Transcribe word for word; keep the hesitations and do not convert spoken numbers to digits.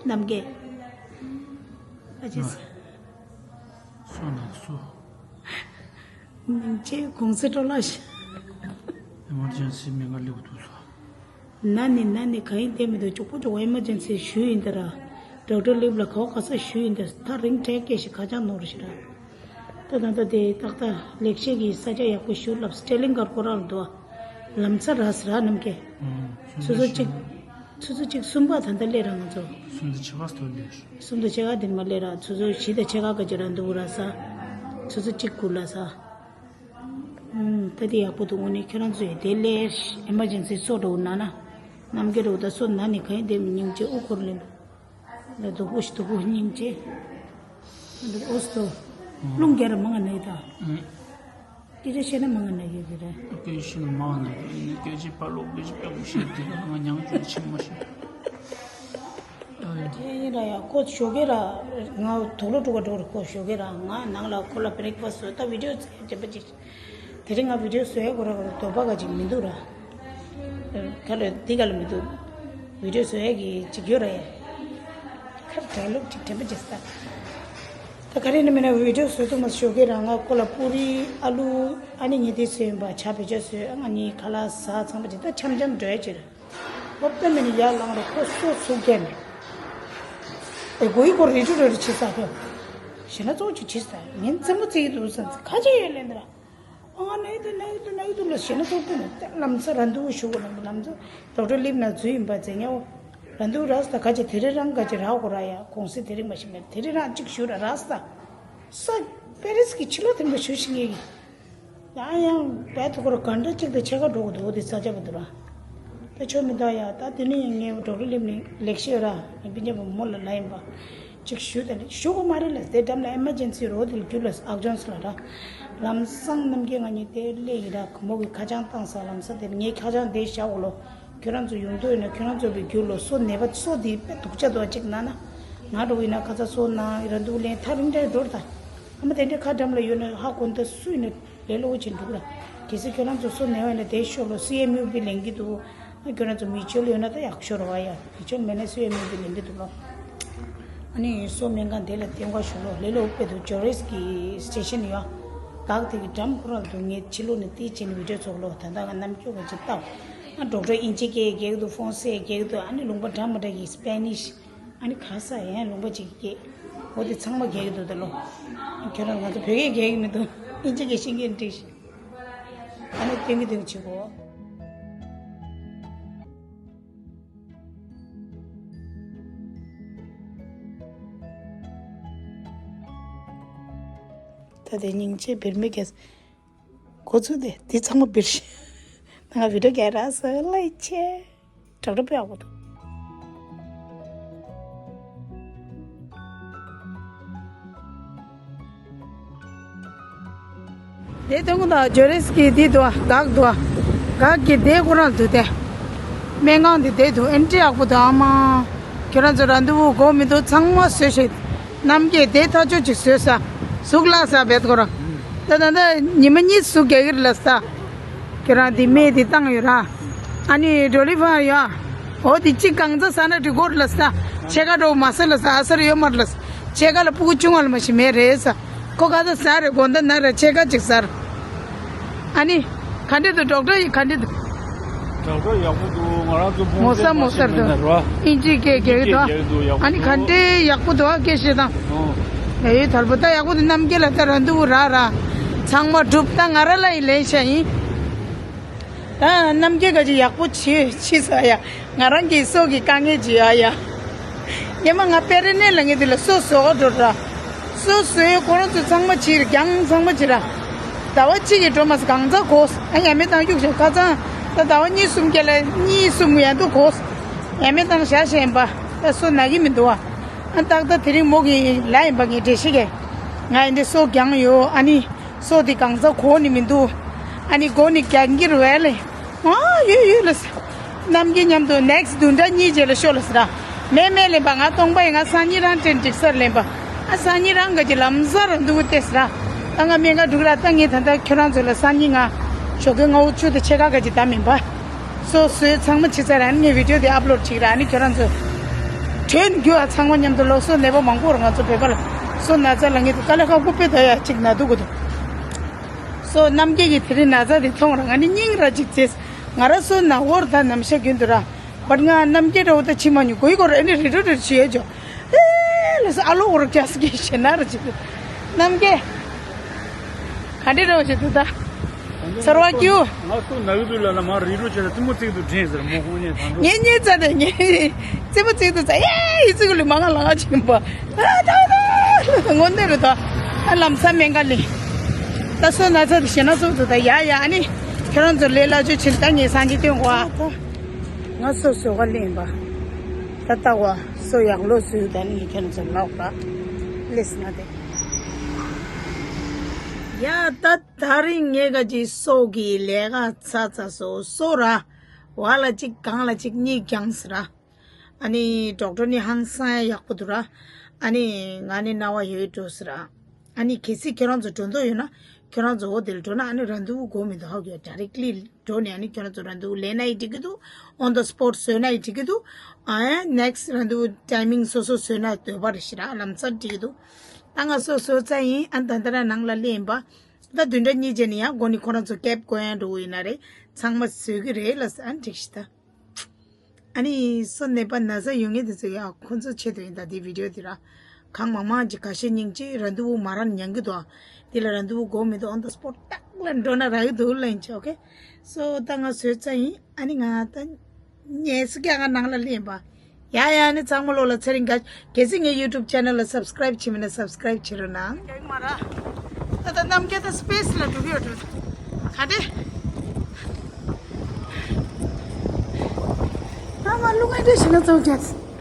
རྣམ་རྒྱལ། ཨ་ཅེ། སོ་ན་སོ། ཉིན་བྱེད་གུང་སེང་སྤྲོ་ལགས་ཤིག་ཨེ་མར་ཇེན་སི་སྨན་ཁང་སླེབས་འདུག་སོ། ན་ནི་ན་ནི་ག་ཡིན་བསྡད་མི་འདུག་ཅོག་པོ་ཅོག་པོ་ཨེ་མར་ཇེན་སི་ཞུས་ཡིན་ད་ར། ཌོག་ཊར་ལིབ་ལ་ག་བ་ག་ས་ཞུས་ཡིན་ད་ཐག་རིང་ཊེག་སྐད་ཞིག་ཁ་བྱང་ནོར་ཞིག་ར། ད་ད་ད་དེ་ཏག་ཏག་ལེགས་བཤད་ཀྱི་ས་ཆ་ཡག་པོ་ཞུ་ལབ་སི་ཊེ་ལིང་གར་ཁོ་རང་ལ་འདུག་ལམ་སང་རག་སི་རག་རྣམ་རྒྱལ། ཨང་། ཆུ་ཚོད་གཅིག་ཆུ་ཚོད་གཅིག་གསུམ་པ་ད་ལྟ་སླེབས་ར་ང་ཚོ། གསུམ་དང་ཕྱེད་ཀ་སྟོན་ལས། གསུམ་དང་ཕྱེད་ཀ་དེ་མ་སླེབས་ར་ཆུ་ཚོད་བཞི་དང་ཕྱེད་ཀ་ག་ཅིག་ར་འདུག་ར་ས། ཆུ་ཚོད་གཅིག་དགུ་ལ་ས། ཨང་། ད་དེ་ཡག་པོ་འདུག་དངོས་གནས་ཁྱོད་རང་ཚོས་དེ་སླེབས་ཨེ་མར་ཇེན་སི་སོ་འགྲོ་ན་ན། རྣམ་རྒྱལ་འགྲོ་ད་སོ་ན་ནི་ག་ཡིན་བསྡད་མི་སྙིང་རྗེ་དབུ་འཁོར་ལེན། ལ་སྡུག་པོ་ཞིག་སྡུག་པོ་སྙིང་རྗེ། འདི་ཨོ་སྟོ། རླུང་རྒྱ་ར་མང་ང་ན་ཡོད་ད། ཨུམ། སྐད་ཆ་བཤད་ན་མང་ང་ན་ཡོད་ཀྱི་རེད། སྐད་ཆ་བཤད་ན་མང་ང་ན་ཡོད་ཀྱི་རེད། སྐད་ཆ་པ་ལོག་སྐད་ཆ་པ་མི་བཤད་དེ་ང་མྱང་ཆུ་ཆི་མ་ཤེས། དེ་ཡིན་ར་ཡ་ཁོ་ཞོགས་ཀས་ར་ང་དུག་ལོག་འགྲོ་ག་འགྲོ་ར་ཁོ་ཞོགས་ཀས་ར་ང་ནང་ལ་ཁོ་ལ་བྷི་རེག་ཕ་སི་ཊི་བཟོས་ད་བི་ཌི་ཡོ་བྱེད་པ་ཅིག་དེ་རིང་ང་བི་ཌི་ཡོ་བཟོ་ཡ་ཁོ་ར་ཁོ་ར་དོ་པ་ག་ཅིག་མི་འདུག་ར། ཁ་ལོ་འདི་ག་ལ་མི་འདུག་བི་ཌི་ཡོ་བཟོ་ཡ་གི་ཅིག་ཡོད་ར་ཡ། ཁར་ཌའི་ལོག་ཅིག་དྲན་པ་བརྗེད་སོང་། ད་ག་རེ་ནི་མིན་ན་བི་ཌི་ཡོ་བཟོ་ཐུབ་མ་ཞོགས་ཀས་རང་ང་ཀོ་ལ་པུ་རི་ཨ་ལུ་ཨ་ནི་ཉི་དེ་བཟོས་ཡིན་པ་ཆ་བེད་སྤྱོད་བཟོས་ཨ་ང་གཉིས་ཁ་ལག་ཟ་ཚང་པ་ཅིག་ད་འཆམ་འཆམ་འགྲོ་ཡ་ཅིག་ར། ཨོ་པེ་མེ་ནི་ཡར་ལངས་ར་ཁོ་སོ་ཚུགས་ཀྱན་ཨེ་གོ་ཡི་ཁོ་རེ་ཅུ་རེ་རུ་ཆི་ས་ཁོ་ཞེ་ན་ཙོག་ཅིག་ཆི་ས་ངན་ཙེ་མོ་ཙེ་ཡི་འདུག་ས་ཁ་ཅིག་ཡོད་ལེན་ད་ར། ཨ་ང་ན་ཡི་དུ་ན་ཡི་དུ་ན་ཡི་དུ་ལ་ཞེ་ན་ཚོགས་དུ་ནས་ལམ་སང་ར་འདུག་ཞུ་གོ་ལམ་ལམ་སང་ཌོག་ཊར་ལིབ་ན་འཛུལ་ཡིན་པ་ཛེ་ཉའོ། ར་འདུག་ར་ས་ད་ག་ཅི་དེ་རེ་རང་ག་ཅི་ར་གོ་ར་ཡ་གོང་སེ་དེ་རིང་མ་ཤི་མེད་དེ་རེ་རང་གཅིག་ཞུ་ར་ར་ས་ད། ས་པེ་རི་སི་གི་ཕྱི་ལོགས་དེ་མ་ཞུ་ཤི་ངེས་ཀྱི། ཡང་ཡང་བས་ཐུག་གོ་ར་ག་འདྲ་གཅིག་དང་ཕྱེད་ཀ་འགྲོ་གི་འདུག་དེ་ས་ཆ་བ་འདུག་ར། ད་ཆོ་མི་ད་ཡ་ད་དེ་ནི་ངས་ཌོག་ཊར་ལིབ་ནི་ལེགས་ཤོས་ར་ངས་པི་ཉེ་བ་མོ་ལ་ལ་ཡིན་པ། ཅིག་ཞུ་དེ་ལས་ཞུ་གོ་མ་རེད་ལ་དེ་འགྲམ་ལ་ཨེ་མར་ཇེན་སི་རོ་དེ་ལ་རྒྱུ་ལ་ཨག་ཇོན་སི་ལ་ར། ལམ་སང་རྣམ་རྒྱལ་ང་གཉིས་དེ་སླེབས་ཡིན་ར་ཁོ་མོ་གི་ཁ་བྱང་བཏང་ས་ལམ་ས་དེ་ངའི་ཁ་བྱང་དེ་བཞག་གོ་ལོ། ཁྱོད་རང་ཚོ་ཡོང་དུས་ཡིན་ན་ཁྱོད་རང་ཚོ་བའི་རྒྱུ་ལོ་སོ་ནད་པ་སོ་དེ་དཔེ་སྡུག་ཅག་འདུག་ཅིག་ན་ན། ང་འགྲོ་ཡིན་ན་ཁ་ཚ་སོ་ན་ར་འདུག་ལེན་ཐག་རིང་འདྲ་འགྲོ་ར་ད། ཨ་མ་དེ་འདྲའི་ཁ་འགྲམ་ལ་ཡོད་ན་ཧ་གོ་ན་ད་སུ་ཡིན་ན་ལས་སླ་པོ་ཅིག་འདུག་ར། གལ་སྲིད་ཁྱོད་རང་ཚོ་སོ་ནད་པ་ཡིན་ན་དེ་ཤོག་ལོ་སི་ཨེམ་ཡུ་བི་ལེན་གི་འདུག་ཨ་ཁྱོད་རང་ཚོ་མི་ཆོལ་ཡོད་ན་ད་ཡག་ཤོས་རེད་བ་ཡ། མི་ཆོལ་མེད་ན་སུས་ཡང་མི་འདི་ལེན་གྱི་འདུག་ལོ། ཨ་ནི་སོ་སྨན་ཁང་དེ་ལ་བསྟན་པ་ཞུ་ལོ་ལེ་ལོ་དཔེ་འདུག་ཇོ་རེས་ཀྱི་སི་ཊེ་ཤན་ཡོད། བདག་དེ་གི་འགྲམ་ཁོ་རང་འདུག་ངས་ཕྱི་ལོགས་ནས་ཏི་ཅིན་བི་ཌིའོ་ཚོགས་ལོ་ད་ལྟ་ང་རྣམ་ཅོ་ག་ཅིག་བཏབ། ཨ་ཌོག་ཊར་ཨིན་ཇི་སྐད་རྒྱག་གི་འདུག་ཧྥོན་སེ་རྒྱག་གི་འདུག་ཨ་ནི་ལུང་པ་འདྲ་མི་འདྲ་གི་སི་པེ་ནིཤ། ཨ་ནི་ག་ས་ཡང་ལུང་པ་ཅིག་སྐད། འོ་དེ་ཚང་མ་རྒྱག་གི་འདུག་ད་ལོ། ཁྱོད་རང་ང་ཚོ་བོད་སྐད་རྒྱག་གི་མི་འདུག་ཨིན་ཇི་སྐད་ཤེས་མཁན་འགྲིག་ཨ་ནི་སྟོན་གི་སྟོན་གི་བྱེད་གོ། ད་དེ་སྙིང་རྗེ་བེར་མེད་ཀྱི་འགོ་ཚུགས་ཏེ་དེ་ཚང་མ་བེར་ཤི། ད་ང་བི་ཌིའོ་རྒྱག་ར་ས་ལ་ཡི་ཆེ། དྲག་དྲག་པོ་ཡག་པོ་འདུག་དེ་སྟོན་གོ་ད་ཇོ་རེས་ཀྱི་དེ་འདུག་ག་འདུག་ག་གི་དེ་ཁོ་རང་འདུག་དེ། སྨན་ཁང་དེ་དེ་འདུག་ཨེན་ཊི་ཡག་པོ་འདུག་ཨ་མ། ཁྱོད་རང་ཚོ་ར་འདུག་གོ་མི་འདུག་ཚང་མ་བཟོས་ཤིག་རྣམ་རྒྱལ་དེ་ཐག་ཆོད་ཅིག་བཟོས་ས། གཟུགས་ལ་ས་བེད་ཁོ་རང་། ད་ད་ད་ཉི་མ་གཉིས་གཟུགས་རྒྱག་གི་རེད་ལ་ས། ཁྱོད་རང་དེ་སྨན་དེ་བཏང་ཡོད་ར། ཨ་ནི་ཌོ་ལི་ཕ་ཡོད། འོ་དེ་གཅིག་གང་ཚ་ཟ་ན་འགྲིག་གོ་རེད་ལ་ས། ཕྱེད་ཀ་འགྲོ་མ་ཟ་ལ་ས་ཨ་སར་ཡོད་མ་རེད་ལ་ས། ཕྱེད་ཀ་ལ་ཕྲུ་གུ་ཆུང་བ་ལ་མ་ཞིག་མེད་རེད་ས། ཁོ་ག་ཚ་ཟ་རེད་དགོང་དག་ན་རེད་ཕྱེད་ཀ་གཅིག་ཟ་རེད། ཨ་ནི། ག་འདྲ་འདུག་ཌོག་ཊར་ཡིན་ག་འདྲ་འདུག་ཌོག་ཊར་ཡག་པོ་འདུག་ང་རང་ཚོ་མོ་ས་མོ་སར་འདུག་ཨིན་ཇི་སྐད་རྒྱག་གི་འདུག་ཨ་ནི་ག་འདྲའི་ཡག་པོ་འདུག་ཨ་སྐད་བཤད་སྟངས། ཨེ་དལ་པོ་ད་ཡག་པོ་འདུག་རྣམ་རྒྱལ་ལ་ད་ར་འདུག་ར་ར། ཚང་མ་གྲུབ་ད་ང་ར་ལ་ཡི་ལན་ཤ་ཡིན། ད་རྣམ་རྒྱལ་ག་ཅིག་ཡག་པོ་བྱེད་བྱེད་ས་ཡ། ང་རང་གི་སྲོག་གི་དཀའ་ངལ་ཅིག་ཡ་ཡ། ཉི་མ་ང་པེ་རེ་ནས་ལ་ངེད་འདི་ལ་སོ་བཟོ་ག་འགྲོ་ར། སོ་བཟོས་ཁོ་རང་ཚོ་ཚང་མ་ཕྱིར་རྒྱང་ཚང་མ་ཕྱིར་ར། ཟླ་བ་གཅིག་གི་འགྲོ་མ་སོང་གང་ཚ་གོ་ཨ་ཡ་མེ་བཏང་གཡུག་བཞག་ཁ་ཚང་ད་ཟླ་བ་གཉིས་གསུམ་བརྒྱད་ལ་གཉིས་གསུམ་ཡན་དུ་གོ་ཡ་མེ་བཏང་བཞག་བཞིན་པ་ད་སོ་ན་གི་མི་འདུག་བ། ཨ་ཏག་ཏག་དེ་རིང་མོ་གི་ལ་ཡིན་པ་ངས་འགྲེལ་བཤད་གས། ང་ཡིན་དེ་སོ་རྒྱང་ཡོད་ཨ་ནི་སོ་དེ་གང་ཚ་གོ་ནི་མི་འདུག་ཨ་ནི་གོ་ནི་རྒྱང་གིར་བས་ལེ། ཨ་ཡོད་ཡོད་ལ་ས། རྣམ་རྒྱལ་མཉམ་དུ་ནེག་སི་བདུན་ཕྲག་གཉིས་རྗེས་ལ་ཤོག་ལ་ཟེར། མེད་མེད་ལེན་པ་ང་སྟོང་པ་ཡིན་ང་སང་ཉིན་རང་དྲན་འགྲིག་སར་ལེན་པ། ཨ་སང་ཉིན་རང་ག་ཅི་ལམ་སར་འདུག་སྟེ་ཟེར། ད་ང་སྨན་ཁང་འགྲོ་གི་ར་ད་ངས་ད་ལྟ་ཁྱོད་རང་ཚོ་ལ་སང་ཉིན་ང་ཞོགས་ཀའི་སྔ་པོ་ཆུ་དང་ཕྱེད་ཀ་ག་ཅི་ད་མིན་པ། སོ་སོའི་ཚང་མ་ཕྱི་ཚར་ཨ་ནི་ངས་བི་ཌིའོ་དེ་ཨབ་ལོཌ་བྱེད་ཀྱི་ར་ཨ་ནི་ཁྱོད་རང་ཚོ། ཁྱོད་རྒྱུ་ཨ་ཚང་མ་མཉམ་དུ་ལོ་སོ་ནད་པ་མང་པོ་ར་ང་ཚོ་བོད་པ་ལ་སོ་ན་ཚ་ལ་ངེད་དུ་དཀའ་ལས་ཁག་པོ་དཔེ་ད་ཡ་གཅིག་ན་སྡུག་གི་འདུག་སོ་རྣམ་རྒྱལ་གྱི་དེ་རིང་ན་ཚ་དེ་མཐོང་ར་ང་ནི་སྙིང་ར་གཅིག་བྱས། ང་ར་སོ་ན་འོར་ད་ནམ་ཤ་རྒྱུན་དུ་ར་བར་ང་རྣམ་རྒྱལ་ར་འོ་ད་ཕྱི་མ་ཉུ་གོ་ཡི་གོ་ར་ཨེ་ནི་རི་རུ་རི་ཞུ་ཡོད་ཇོ། ཨེ་ལ་སོ་ཨ་ལོ་འོར་རྒྱ་སི་གི་ཞེ་ན་ར་ཅིག་རྣམ་རྒྱལ། ག་འདྲེ་རོ་ཞེ་དུ་ད། ཚོར་བ་སྐྱིའུ། ང་ཚོ་ནག་དུ་ལ་ལ་མ་རི་རུ་ཆེ་ལ་ཙི་མོ་ཙིག་ཏུ་དྲན་ཟེར་མོ་ཧོ་ཉེ་ཐང་དུ། ངེ་ཉེ་ཙ་དེ་ངེ་ཙི་མོ་ཙིག་ཏུ་ཙ་ཡེ་ཡི་ཙི་གུ་ལི་མ་ང་ལ་ང་ཅིག་པ། ཨ་ད་ད་ད་ངོ་འདེ་རུ་ད། ཨ་ལམ་ས་མེན་ག་ལི། ད་སོ་ན་ཚ་དེ་ཞེ་ན་སོ་དུ་ད་ཡ་ཡ་ཨ་ནི། ཁྱེད་རང་ཚོ་ལས་སླ་ཅོ་ཆེ་ད་ངེ་སང་གི་སྟོན་གོ་ཨ་ད། ང་སོ་སོ་ག་ལེན་པ། ད་ལྟ་བ་སོ་ཡག་ལོ་སུ་ད་ནི་ངེ་ཁྱེད་རང་ཚོ་ལོག་ད། ལེས་ན་དེ། ཡ་ད། ད་རིང་ངས་ག་ཅིག་སོ་གི་ལས་ཀ་ཚ་ཚ་སོ་སོ་ར། བ་ལ་ཅིག་གང་ལ་ཅིག་གཉིས་ཀྱང་ཟེར་ར། ཨ་ནི་ཌོག་ཊར་ནི་ཧང་སང་ཡག་པོ་འདུག་ར། ཨ་ནི་ང་ནི་རྣ་བ་ཡོད་འགྲོ་ཟེར་ར། ཨ་ནི་གལ་སྲིད་ཁྱེད་རང་ཚོ་འགྲོ་འདོད་ཡོད་ན་ཁྱེད་རང་ཚོ་འོ་དེ་ལ་འགྲོ་ན་ཨ་ནི་རན་དུ་གོ་མི་འདུག་ཧ་གོ་ཌའི་རེག་ལི་འགྲོ་ནས་ཨ་ནི་ཁྱེད་རང་ཚོ་རན་དུ་ལེན་ན་ཡི་འགྲིག་གི་འདུག on the spot་བཟོས་ན་ཡི་འགྲིག་གི་འདུག་ཨ་ནེག་སི་རན་དུ་ཊའི་མིང་སོ་སོ་བཟོས་ན་འདོད་པ་རེད་ཤི་ར་ལམ་སང་འགྲིག་གི་འདུག་ད་ང་སོ་སོ་ཚ་ཡིན་ཨ་ད་ད་ར་ནང་ལ་སླེབས་ཡིན་པ། ད་བདུན་ཕྲག་གཉིས་རྗེས་ནས་ཡང་སྒོ་ནས་ཁོ་རང་ཚོ་ཀེབ་གོ་ཡང་འགྲོ་གི་ཡིན་ན་རེད་ཚང་མ་བཟོས་གི་རེད་ལ་ཨ་འགྲིག་ཤི་ད། ཨ་ནི་སོ་ནད་པ་ན་ཚ་ཡོད་མཁན་དེ་ཚོ་ཡ་ཁོ་ཚོ་ཆེད་དུ་ཡིན་ད་དེ་བི་ཌི་ཡོ་དེ་ར། གང་མང་མང་ཅིག་ཁ་ཤས་སྙིང་རྗེ་རན་དུ་བུ་མ་རན་ཉན་གི་འདུག་དེ་ལ་རན་དུ་བུ་གོ་མི་འདུག on the spot་ཏག་ལ་འགྲོ་ན་རག་གི་འདུག་ལ་ཡིན་ཆོག་གེ་སོ་ད་ང་བཟོས་ཚ་ཡིན་ཨ་ནི་ང་ད་ཉལ་སི་ཀྱ་ང་ནང་ལ་སླེབས་པ། ཡ་ཡ་ནི་ཚང་མ་ལོ་ལ་ཚེ་རིང་ག་གལ་སྲིད་ངའི་ཡུ་ཊུབ་ཆེ་ནལ་ལ་སབ་སི་ཀ་རའིབ་བྱེད་མིན་ན་སབ་སི་ཀ་རའིབ་བྱེད་རོགས་གནང་། རྒྱག་མ་ར། ད་ད་རྣམ་རྒྱལ་ད་སི་པེ་སི་ལ་འགྲོ་གི་ཡོད་འགྲོ། ག་འདྲེ། ཨ་མ་ལུ་ང་འདྲེ་ཞིག་ན་ཚོགས་རྒྱག